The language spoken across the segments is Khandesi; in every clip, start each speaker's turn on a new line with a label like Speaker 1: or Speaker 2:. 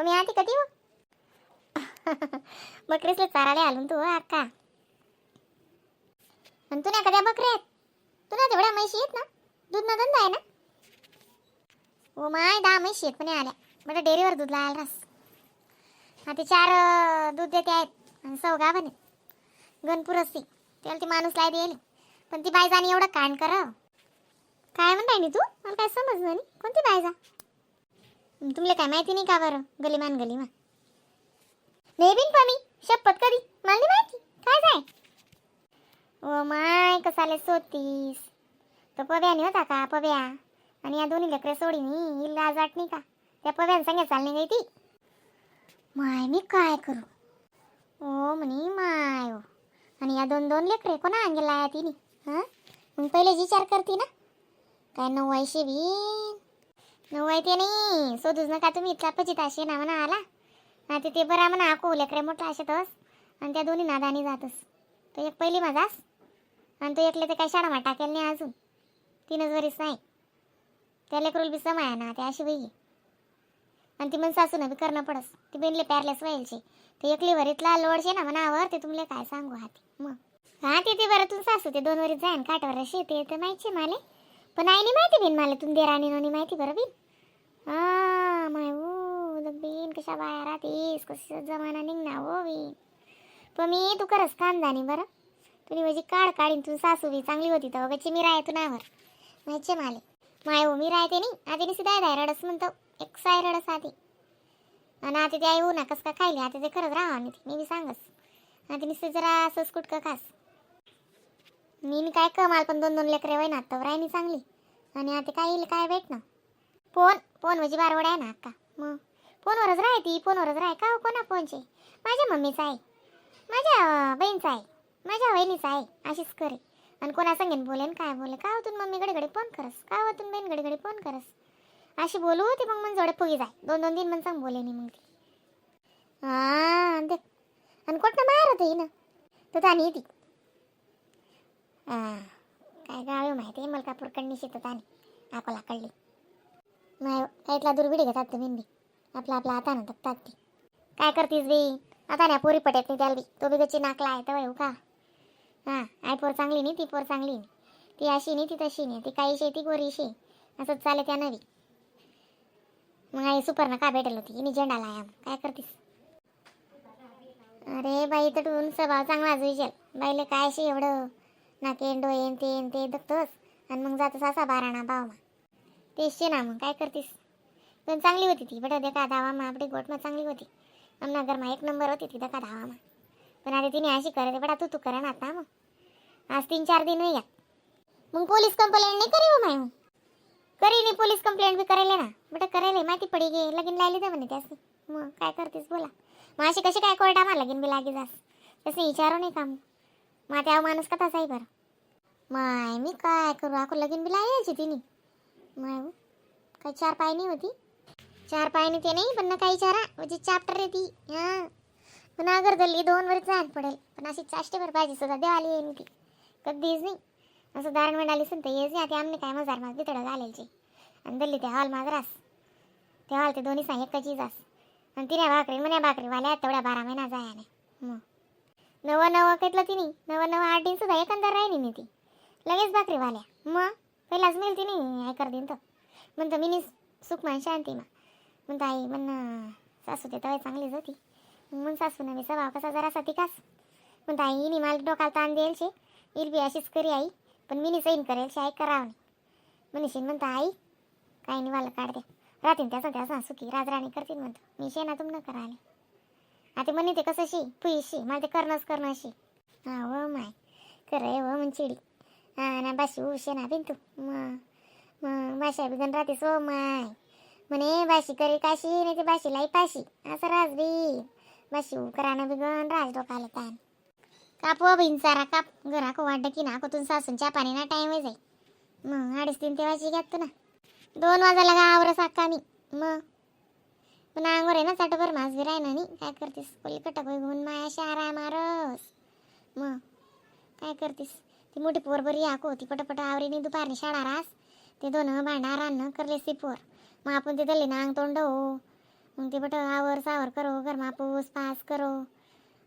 Speaker 1: पण मी आती कधी हो बकरीसले चाराले आलून तू हो अक्का. आणि तुला कद्या बकऱ्या आहेत? तुला तेवढ्या म्हशी आहेत ना, दूध ना धंदा आहे ना? ओ my, 10 म्हशी आहेत पण आल्या बरं डेअरीवर दूध लावायला रास. हा ते चार दूध देते आहेत आणि सौ गाभण आहेत. गणपूर असती त्याला ती माणूस लाय देईल, पण ती बायजाने एवढं कांड कर. काय म्हणताय नी तू? मला काय समजलं नाही. कोणती बायजा? तुमले काय माहिती नाही का बरं? गलीमान गलीमा नाही बिन पमी शपथ कधी मला नाही माहिती काय जाय. ओ my, कसाले सोतीस तो पव्याने होता का पव्या आणि या दोन्ही लेकरे सोडीनी हिला लाज वाट नाही का? त्या पव्यान संगे चालली गई ती. माय, मी काय करू? ओ म्हणे my ओ. आणि या दोन दोन लेकरे कोणा अंगी लाया तिने? हां, मग पहिले विचार करती ना. काय नऊ बी नऊ आहे ते नाही शोधूच नका तुम्ही. इथला पचित असे ना म्हणा आला. हा ते ते बरा म्हणा आको लेकरे मोठा अशातच आणि त्या दोन्ही नादानी जातस. तो एक पहिली माझास आणि तो एकले तर काय शाळा टाकेल नाही अजून, 3च वरीस नाही. त्या लेकरूल बी समाया ना ते अशी बाई. आणि ती मन सासून बी करणं पडस. ती बेनले प्यारलेस व्हायचे ते एकली वरीतला लोडशे ना मनावर. ते तुमले काय सांगू हाती मग. हा ते ते बरं तुम सासू ते 2 वरीत जाईन काठवर अशी ते तर माहिती माले, पण आई नाही माहिती बिन मला. तुम देराणी नोनी माहिती बरं बिन. हा my ओ बिन कशा बाया राहतीस, कसं जमाना निघना हो बिन. पण मी तू करस खानदानी बरं तुम्ही म्हणजे काढ काढीन. तू सासू बी चांगली होती तर बघायची मी राय तू नावर माहिती माले. माय हो मी राहते नाही आधी निसी दाय दाय रडस म्हणतो एक साय रडस आधी. आणि आता ते आई हो ना कस का खायली आता ते खरंच राहा आणि मी बी सांगस आता नुसतं जरा असंच कुटकं खास. मी काय कमाल पण दोन दोन लेकरे वय ना तर राहिनी चांगली. आणि आता काय येईल काय भेट ना फोन फोन म्हणजे बारवड आहे ना अक्का. मग फोनवरच राह ती, फोनवरच राह का हो? कोणा फोनचे? माझ्या मम्मीचा आहे, माझ्या बहीणचा आहे, माझ्या वहिनीचा आहे, अशीच करे. आणि कोणा सांगेन बोलेन काय बोले का होतून मम्मी घडी घडी फोन करस का होतून बहीण घडी घडी फोन करस अशी बोलू होती. मग मन जोडे फुगी जाय दोन दोन दिन मन सांग बोले नाही मग ती. हा देख आणि कोटनं बाहेर होतं हिनं तर तानी ती. हा काय गाव आहे माहिती आहे मलकापूरकडनी शेतात आणि अकोलाकडली नाही काहीतला दुर्बिडी घेतात तुम्ही बी आपला आपला हातानं तकतात ती. काय करतीस बी आता ना पोरी पटत नाही त्याला बी. तो बी गची नाकला आहे तर हो का. हां आई पोर चांगली नाही, ती पोर चांगली नाही, ती अशी नाही, ती तशी नाही, ती काही शे ती गोरी शे असंच चाले त्या नवी. मग आई सुपर का भेटेल होती हिनी झेंडा लाया. काय करतीस? अरे बाई तर स्वभाव चांगला जुईशेल बाईले काय अशी एवढं नाकेन डोयेन ते ते दखतोस आणि मग जातोस असा बाराणा भाव मा तेच शे ना. मग काय करतीस? पण चांगली होती ती बरं देखा धावा मा आपली गोट मा चांगली होती. आमना घरमा एक नंबर होती ती दका धावा मा. पण आता तिने अशी करते बडा तू तू करा ना आता. मग आज 3-4 दिन होई. मग पोलीस कंप्लेंट नाही करी हो माय? मग करी नाही पोलीस कंप्लेंट बी करायला ना बट करायला माहिती पडी गे लगीन लायली तर म्हणे त्यासनी. मग काय करतीस बोला? मग अशी कशी काय कोर्टा मा लगीन बी लागी जास तसं विचारू नाही का? मग मग त्या माणूस कसा आहे बरं? माय मी काय करू? आको लगीन बी लागायची तिने. माय हो, काय चार पाय नाही होती, चार पायने ते नाही पण ना काही चारा म्हणजे चाप्टर रे ती. हां पण अगर धरली 2 वर जाण पडेल पण अशी चाष्टीभर पाहिजे सुद्धा देवाली येईन ती कधीच नाही. असं दारण मिळाली असेल तर येच नाही. आता आमने काय मजार माझ बितडं घालायची आणि दल्ली त्या हॉल माझ रास त्या हॉल ते दोन्ही सांग एकच जास आणि तिने भाकरी म्हणे भाकरी वाल्या तेवढ्या 12 महिना जाया नाही. मग नवं नवं घेतलं तिने नवं नवं 8 दिन सुद्धा एकंदर राहिली नाही ती लगेच भाकरी वाल्या. मग पहिलाच मिळते ती नाही ऐकर दिन तर म्हणतो मी सुखमान शांती मा म्हणतो आई म्हण सासू ते तवाय चांगलीच होती. मग सासू ना मी स्वभाव कसा जरासा तिकास म्हणतो आई हिनी मला डोकाला ताण देईल शे इल बी अशीच करी आई पण मी सैन करेल शे आई करावं नाही म्हणशील. म्हणतो आई काही नाही मला काढ दे राहतील त्याचा त्याचा सुखी राजराणी करतील म्हणतो मी शे ना तुम न कराले. आता म्हणे ते कसं शी पुईशी मला ते करणंच करणं शी. हा व माय खरं आहे व म्हण चिडी. हा ना बाशी उशे ना बिन तू मग मग भाषा बिगन राहतेस हो माय म्हणे बाशी करे काशी नाही ते बाशीलाई पाशी असं रास बी बाशी कराना बिगन राज डोकाला ताण काप व बहीण चारा काप घरा को वाटलं की ना कोतून सासून चहा पाणी ना टाईम जाई मग 3:30 तेव्हाची घ्यात तू ना 2 वाजायला का आवरस अक्का मी. मग पण अंगोर आहे ना चाटभर मास बी राहिना नाही. काय करतीस? कोली कटक होई म्हणून माया शारा मारस. मग काय करतीस? ती मोठी पोर बरी आको ती पटापट आवरीने दुपारनी शाळा रास ते दोन भांडा रान करले सी पोर. मग आपण ते दल्ली ना अंग तोंड हो मग ते बटं आवर सावर करो, घरमा पूस पास करो,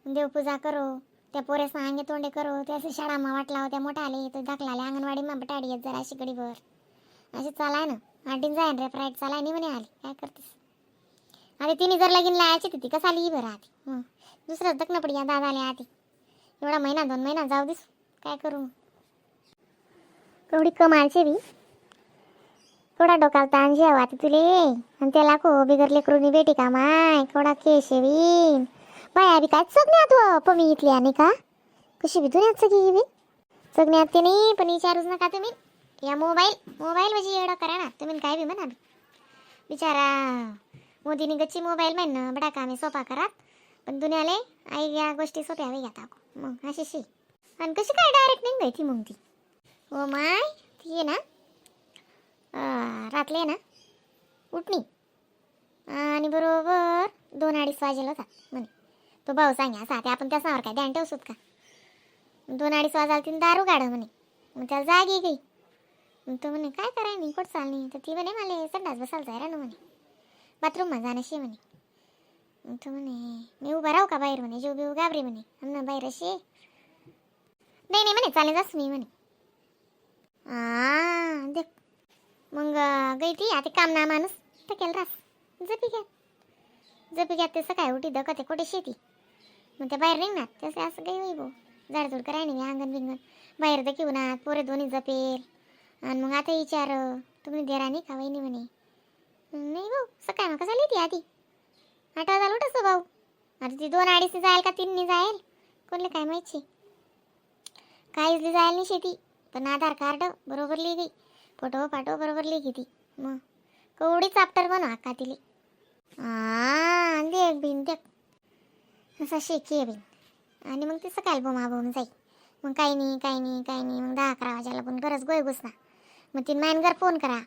Speaker 1: देवपूजा करो, त्या पोरेसना अंगे तोंडे करो. त्या असं शाळामा वाटला त्या मोठा आले तर दाखला अंगणवाडीमा बटाडी येत जरा अशी गडीभर अशी चालाय ना आडीन जाय रे फ्राईट चालाय नाही म्हणे आली. काय करतेस अरे? तिने जर लगीन लायाची ती कसं आली बरं आधी? हं, दुसरंच दखणं पडी या दादाले. आधी एवढा महिना 2 महिना जाऊ दिस. काय करू मग? केवढी कमालची बी, केवढा डोकाला ताण जेवा आता तुले. आणि त्याला को बिगर लेकरूनी बेटी का माय, केवढा केश येवीन बाया बी. काय चगण्यात व पमी इथली आणि का कशी बी दुनियात सगळी बी चगण्यात ते नाही. पण विचारूच नका तुम्ही. या मोबाईल मोबाईल म्हणजे एवढं करा ना तुम्ही, काय बी म्हणा बी. बिचारा मोदीनी गच्ची मोबाईल म्हण ना बडा कामे सोपा करात, पण दुनियाले आई या गोष्टी सोप्या वे घेता. मग अशी शी आणि कशी काय डायरेक्ट निघ ती मग ती? हो माय, ती आहे ना रातले आहे ना उठणी आणि बरोबर 2-2.5 वाजेला होता म्हणे. तो भाऊ सांगे असा, ते आपण त्या सांवर काय ध्यान ठेवसूत का? 2-2.5 वाजायला तिने दारू काढ म्हणे. मग त्याला जागी गई. मग तो म्हणे, काय कराय नाही, कुठं चालली? तर ती म्हणे, मला संडास बसायला जाय ना म्हणे, बाथरूममा जाणं शे म्हणे. मग तो म्हणे, मी उभा राहू का बाहेर म्हणे, जीव बिव घाबरी म्हणे आमना बाहेर अशी. नाही नाही म्हणे, चालेल जास मी म्हणे. आ देख मग गई ती. आता काम ना माणूस टकेल रास जपी घ्या जपी घ्या. ते सकाळी उठी दकते कुठे शेती. मग त्या बाहेर निघणार तसं असं काही होई भाऊ, झाडझूड कराय नाही, अंगण बिंगण बाहेर दकी उन्हात पोरे दोन्ही जपेल. आणि मग आता विचार, तुम्ही देराणी का वहिनी म्हणे? नाही भाऊ, सकाळी मग कसं ती आधी 8 वाजायला उठस भाऊ. आता ती 2-2.5 जाईल का 3नी जाईल, कोणले काय माहिती. काहीच जायला नाही शेती, पण आधार कार्ड बरोबर लिहि गई, फोटो फाटो बरोबर लिहि ती. मग कवडी चाप्टर बनव अक्का तिली. आ देख बिन देख, असा शेकी आहे बिन. आणि मग ते सकाळी बोमा बोम जाई. मग काही नाही, काही नाही, काही नाही. मग 10-11 वाजायला पण गरज गोय घुसना. मग तीन मायन घर फोन करा.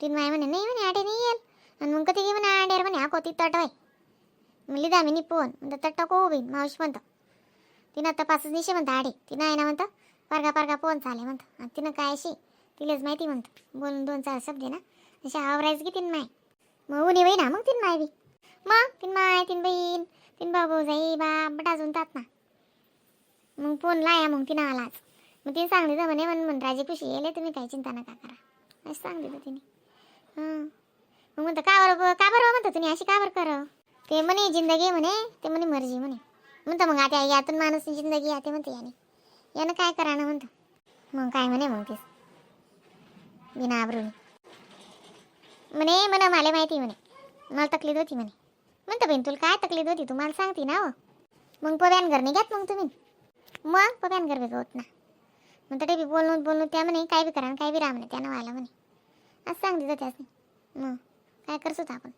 Speaker 1: तीन माय म्हणे, नाही म्हणे, आडे नाही येईल. आणि मग कधी म्हणे आडेर म्हणे हा कोती तट होय. म्हणली दामिनी फोन म्हणतं तट्टा को बिन मावशी म्हणतं. तिनं तपासच निशे म्हणतं आडे. तिनं आहे ना म्हणतं पारगा पारगा फोन चाले म्हणतं. आणि तिनं काय अशी तिलाच माहिती म्हणतं, बोलून दोन चार शब्द ना अशा आवरायच की तीन माय. मग उनी होई ना मग तीन माय बी. मग तीन माय, तीन बहीण, तीन भाऊ, भाऊ जाई बा बटा अजून तात ना. मग फोन लाया, मग तिनं आलाच. मग तिने सांगितलं म्हणे, म्हण म्हण राजी खुशी येले, तुम्ही काही चिंता नका करा, असं सांगितलं तिने. हां, मग म्हणतं का बरं, का बरं म्हणतं तुम्ही अशी का बरं कर? ते म्हणे जिंदगी म्हणे, ते म्हणे मर्जी म्हणे. म्हणतं मग आता यातून माणूस जिंदगी आते म्हणते, याने यानं काय करा ना म्हणतं. मग काय म्हणे मग तेच बिना आबरूनी म्हणे, म्हणा मला माहिती म्हणे, मला तकलीफ होती म्हणे. म्हणतं बहीण तुला काय तकलीफ होती, तुम्हाला सांगते ना हो. मग पव्यान घर नाही घ्यात मग तुम्ही, मग पव्यान घर बी होत ना. मग ते बी बोलणं बोलणं त्या म्हणे, काय बी करा आणि काय बी राहा म्हणे, त्यानं व्हायला म्हणे, असं सांगते त्यासनी. मग काय करतो आपण?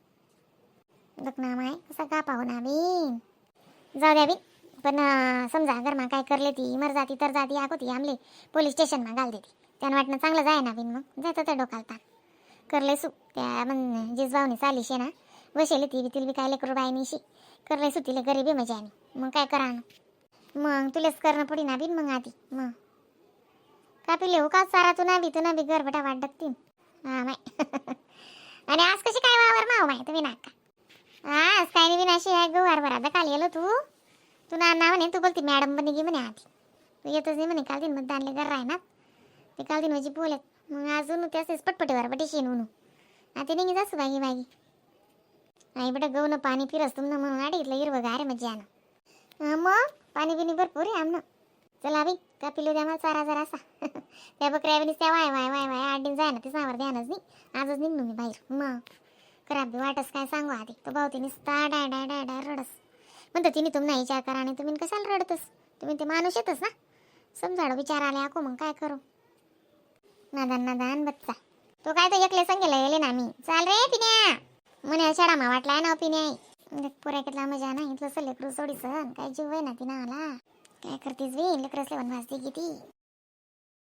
Speaker 1: ना माय कसा का पाहू ना बीन, जाऊ द्या बी. पण समजा घरमा काय करले ती मर जाती तर जाती आको ती आमले पोलीस स्टेशनमा घाल देती. त्यानं वाटणं चांगलं जाय ना बिन. मग जातं तर डोकाला ताण करले सू. त्या म्हण जिजबावनी चालीशे ना बसेली ती बी, तिला बी काय लेकरू बाय निशी करले सू तिला गरिबी मजा आणि मग काय करा ना मग तुलेच करणं पडी ना बिन. मग आधी मग का पिले हो का चारा तू ना बी, तू ना बी घर बटा वाट डकतीन. हा माय, आणि आज कशी काय वावर माव माय तुम्ही नाका? हा, आज काय नाही बिन, अशी आहे गहू हरभरा काल गेलो. तू तू ना ना म्हणे, तू बोलती मॅडम बनी गी म्हणे आधी. तू येतच नाही म्हणे. काल दिन मतदानले घर राय ना ते काल दिन म्हणजे बोलत. मग अजून त्याच पटपटीवर बटी शेण उनू आता निघी जासू बागी बागी. आई बेटा गहू पाणी फिरस तुम म्हणून आडी इथलं हिरवं गारे मजा ना. मग पाणी बिनी भरपूर आहे आमनं. चला बाई, का पिलू द्या मला चारा जरासा. त्या बकऱ्या बिनी त्या Y Y Y Y आडीन जाय ना, ते सावर ध्यानच नाही. आजच निघलो मी बाहेर. मग खराब बी वाटस काय सांगू आधी. तो भाऊ तिने डाय डाय डाय डाय रडस. म्हणतो तिने तुम्ही नाही विचार करा आणि तुम्ही कशाला रडतस? तुम्ही ते माणूस येतच ना समजाडो विचार आले आको. मग काय करू? नादान नादान बच्चा तो काय तो एकले संगेला येले ना मी. चाल रे पिण्या म्हणे, शाळामा वाटलाय ना पिण्या. पोऱ्या कितला मजा ना इथलं सर लेकरू सोडी सण काय जीव आहे ना तिनं आला. काय करतीस बी, लेकरं असले वाजते किती.